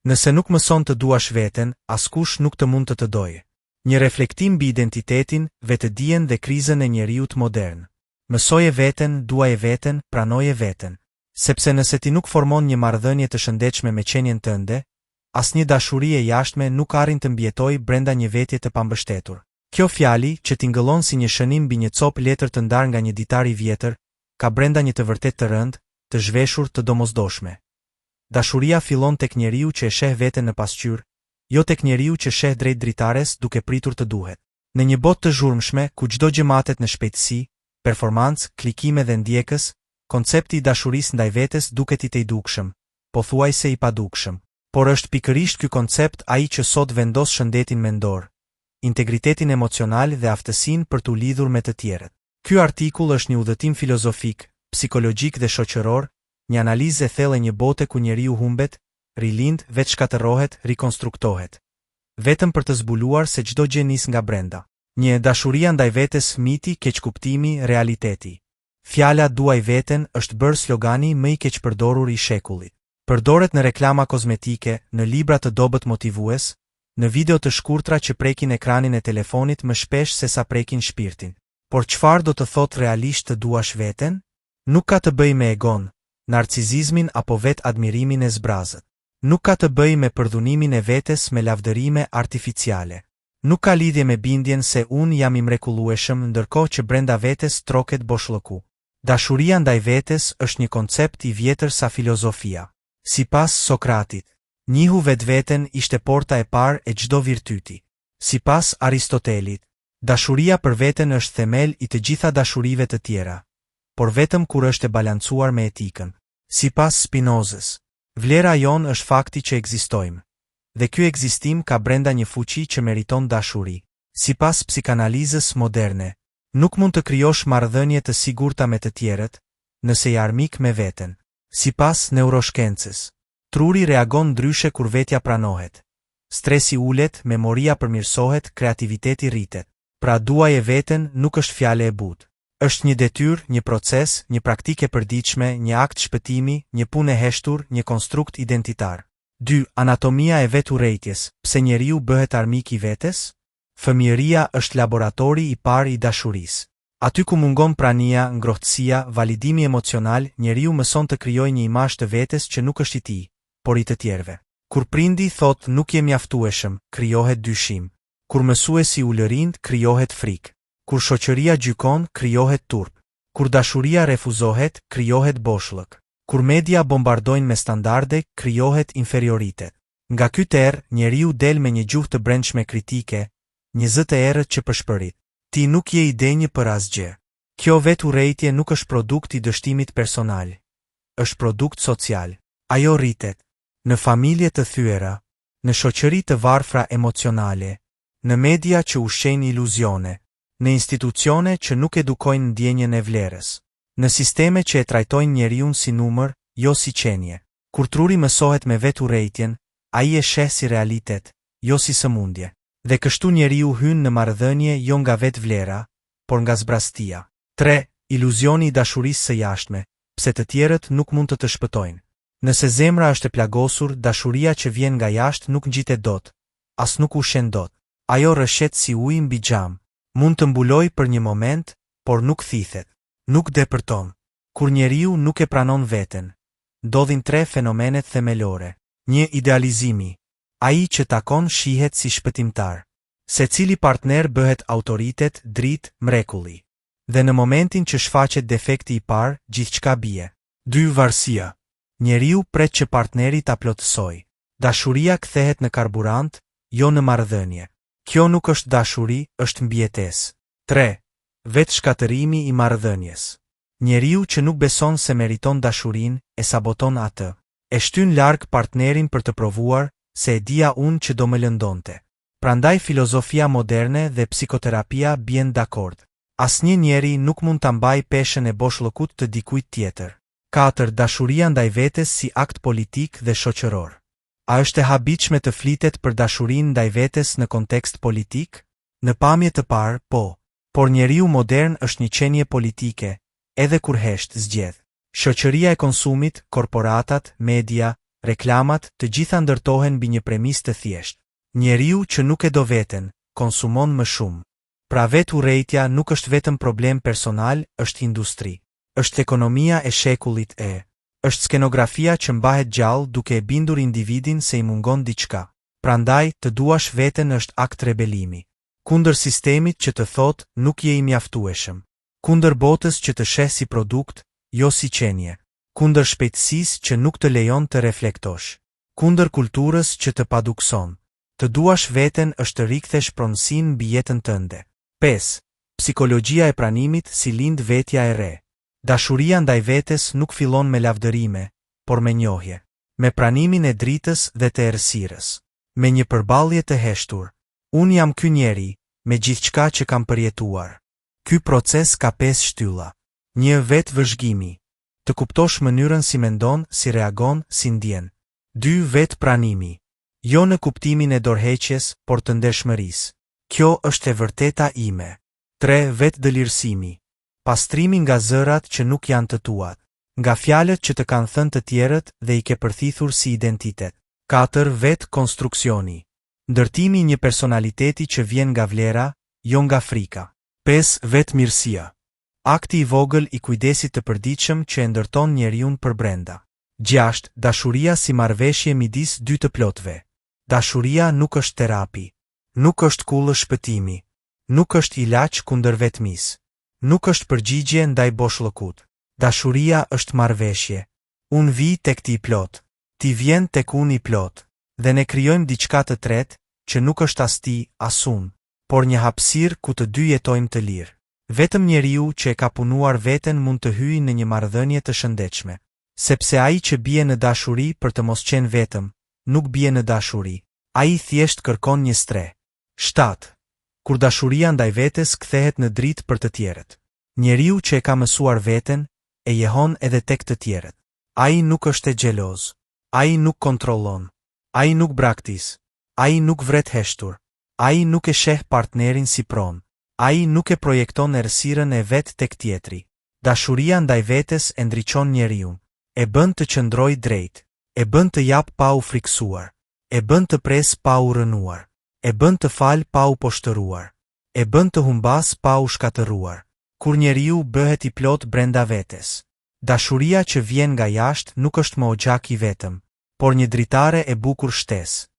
Nëse nuk mëson të duash veten, askush nuk të mund të të dojë. Një reflektim mbi identitetin, vetëdijen dhe krizën e njeriut modern. Mësoje veten, duaje veten, pranoje veten. Sepse nëse ti nuk formon një marrëdhënie të shëndetshme me qenien tënde, asnjë dashuri e jashtme nuk arrin të mbijetojë brenda një vetje të pambështetur. Kjo fjali, që tingëllon si një shënim mbi një copë letër të ndarë nga një ditar i vjetër, ka brenda një të vërtetë të rëndë, të zhveshur, të domosdoshme. Dashuria fillon tek njeriu që e sheh veten në pasqyrë, jo tek njeriu që sheh drejt dritares duke pritur të duhet. Në një botë të zhurmshme, ku çdo gjë matet në shpejtësi, performancë, klikime dhe ndjekës, koncepti i dashurisë ndaj vetes duket i tejdukshëm, pothuajse i padukshëm. Por është pikërisht ky koncept ai që sot vendos shëndetin mendor, integritetin emocional dhe aftësinë për t'u lidhur me të tjerët. Ky artikull është një udhëtim filozofik, psikologjik dhe shoqëror, një analizë e thellë e një bote ku njeriu humbet, rilind, vetëshkatërrohet, rikonstruktohet. Vetëm për të zbuluar se çdo gjë nis nga brenda. Një, dashuria ndaj vetes, miti, keqkuptimi, realiteti. Fjala duaj veten është bërë slogani më i keqpërdorur i shekullit. Përdoret në reklama kozmetike, në libra të dobët motivues, në video të shkurtra që prekin ekranin e telefonit më shpesh sesa prekin shpirtin. Por çfarë do të thotë realisht të duash veten? Nuk ka të bëjë me egon, narcizizmin apo vetadmirimin e zbrazët. Nuk ka të bëjë me përdhunimin e vetes me lavdërime artificiale. Nuk ka lidhje me bindjen se unë jam i mrekullueshëm ndërkohë që brenda vetes troket boshllëku. Dashuria ndaj vetes është një koncept i vjetër sa filozofia. Sipas Sokratit, njihu vetveten ishte porta e parë e çdo virtyti. Sipas Aristotelit, dashuria për veten është themel i të gjitha dashurive të tjera, por vetëm kur është e balancuar me etikën. Sipas Spinozës, vlera jonë është fakti që ekzistojmë, dhe ky ekzistim ka brenda një fuqi që meriton dashuri. Sipas psikanalizës moderne, nuk mund të krijosh marrëdhënie të sigurta me të tjerët, nëse je armik me veten. Sipas neuroshkencës, truri reagon ndryshe kur vetja pranohet. Stresi ulet, memoria përmirësohet, kreativiteti rritet. Pra duaje veten nuk është fjalë e butë. Është një detyrë, një proces, një praktikë e përditshme, një akt shpëtimi, një punë e heshtur, një konstrukt identitar. 2. Anatomia e veturrejtjes, pse njeriu bëhet armik i vetes? Fëmijëria është laboratori i parë i dashurisë. Aty ku mungon prania, ngrohtësia, validimi emocional, njeriu mëson të krijojë një imazh të vetes që nuk është i tij, por i të tjerëve. Kur prindi thotë nuk je mjaftueshëm, krijohet dyshim. Kur mësuesi ulërin, krijohet frikë. Kur shoqëria gjykon, krijohet turp. Kur dashuria refuzohet, krijohet boshllëk. Kur media bombardojnë me standarde, krijohet inferioritet. Nga ky terr, njeriu del me një gjuhë të brendshme kritike, një zë të errët që pëshpërit. Ti nuk je i denjë për asgjë. Kjo veturrejtje nuk është produkt i dështimit personal. Është produkt social. Ajo rritet. Në familje të thyera, në shoqëri të varfra emocionale, në media që ushqejnë iluzione, në institucione që nuk edukojnë ndjenjën e vlerës, në sisteme që e trajtojnë njeriun si numër, jo si qenie. Kur truri mësohet me veturrejtjen, ai e sheh si realitet, jo si sëmundje. Dhe kështu njeriu hyn në marrëdhënie jo nga vetvlera, por nga zbrazëtia. 3. Iluzioni i dashurisë së jashtme, pse të tjerët nuk mund të të shpëtojnë. Nëse zemra është e plagosur, dashuria që vjen nga jashtë nuk ngjitet dot, as nuk ushqen dot. Ajo rrëshqet si uji mbi xham. Mund të mbulojë për një moment, por nuk thithet. Nuk depërton. Kur njeriu nuk e pranon veten, ndodhin tre fenomenet themelore. Një idealizimi. Ai që takon shihet si shpëtimtar. Secili partner bëhet autoritet, dritë, mrekulli. Dhe në momentin që shfaqet defekti i parë, gjithçka bie. 2. Varësia. Njeriu pret që partneri ta plotësojë. Dashuria kthehet në karburant, jo në marrëdhënie. Kjo nuk është dashuri, është mbijetesë. 3. Vetëshkatërrimi i marrëdhënies. Njeriu që nuk beson se meriton dashurinë, e saboton atë. E shtyn larg partnerin për të provuar, se e dija unë që do më lëndonte. Prandaj filozofia moderne dhe psikoterapia bien dakord. Asnjë njeri nuk mund ta mbajë peshën e boshllëkut të dikujt tjetër. 4. Dashuria ndaj vetes si akt politik dhe shoqëror. A është e habitshme të flitet për dashurinë ndaj vetes në kontekst politik? Në pamje të parë, po. Por njeriu modern është një qenie politike, edhe kur hesht, zgjedh. Shoqëria e konsumit, korporatat, media, reklamat, të gjitha ndërtohen mbi një premisë të thjeshtë. Njeriu që nuk e do veten, konsumon më shumë. Pra vetë-urrejtja nuk është vetëm problem personal, është industri. Është ekonomia e shekullit e. Është skenografia që mbahet gjallë duke e bindur individin se i mungon diçka. Prandaj, të duash veten është akt rebelimi. Kundër sistemit që të thotë nuk je i mjaftueshëm. Kundër botës që të sheh si produkt, jo si qenie. Kundër shpejtësisë që nuk të lejon të reflektosh. Kundër kulturës që të padukson. Të duash veten është të rikthesh pronësinë mbi jetën tënde. 5. Psikologjia e pranimit si lind vetja e re. Dashuria ndaj vetes nuk fillon me lavdërime, por me njohje. Me pranimin e dritës dhe të errësirës. Me një përballje të heshtur. Unë jam ky njeri, me gjithçka që kam përjetuar. Ky proces ka pesë shtylla. Një Vetë-vëzhgimi. Të kuptosh mënyrën si mendon, si reagon, si ndjen. Dy Vetë-pranimi. Jo në kuptimin e dorëheqjes, por të ndershmërisë. Kjo është e vërteta ime. Tre Vetëdëlirësimi. Pastrimi nga zërat që nuk janë të tuat. Nga fjalët që të kanë thënë të tjerët dhe i ke përthithur si identitet. Katër Vetë-konstruksioni. Ndërtimi i një personaliteti që vjen nga vlera, jo nga frika. Pesë Vetë-mirësia. Akti i vogël i kujdesit të përditshëm që e ndërton njeriun përbrenda. Gjashtë, Dashuria si marrëveshje midis dy të plotëve. Dashuria nuk është terapi. Nuk është kullë shpëtimi. Nuk është ilaç kundër vetmisë. Nuk është përgjigje ndaj boshllëkut. Dashuria është marrëveshje. Unë vij tek ti i plotë. Ti vjen tek unë i plotë. Dhe ne krijojmë diçka të tretë, që nuk është as ti, as unë, por një hapësirë ku të dy jetojmë të lirë. Vetëm njeriu që e ka punuar veten mund të hyjë në një marrëdhënie të shëndetshme. Sepse ai që bie në dashuri për të mos qenë vetëm, nuk bie në dashuri. Ai thjesht kërkon një strehë. 7. Kur dashuria ndaj vetes kthehet në dritë për të tjerët. Njeriu që e ka mësuar veten, e jehon edhe tek të tjerët. Ai nuk është xheloz. Ai nuk kontrollon. Ai nuk braktis. Ai nuk vret heshtur. Ai nuk e sheh partnerin si pronë. Ai nuk e projekton errësirën e vet tek tjetri. Dashuria ndaj vetes e ndriçon njeriun. E bën të qëndrojë drejt. E bën të japë pa u frikësuar. E bën të presë pa u rrënuar. E bën të falë pa u poshtëruar. E bën të humbasë pa u shkatërruar. Kur njeriu bëhet i plotë brenda vetes. Dashuria që vjen nga jashtë nuk është më oxhak i vetëm, por një dritare e bukur shtesë.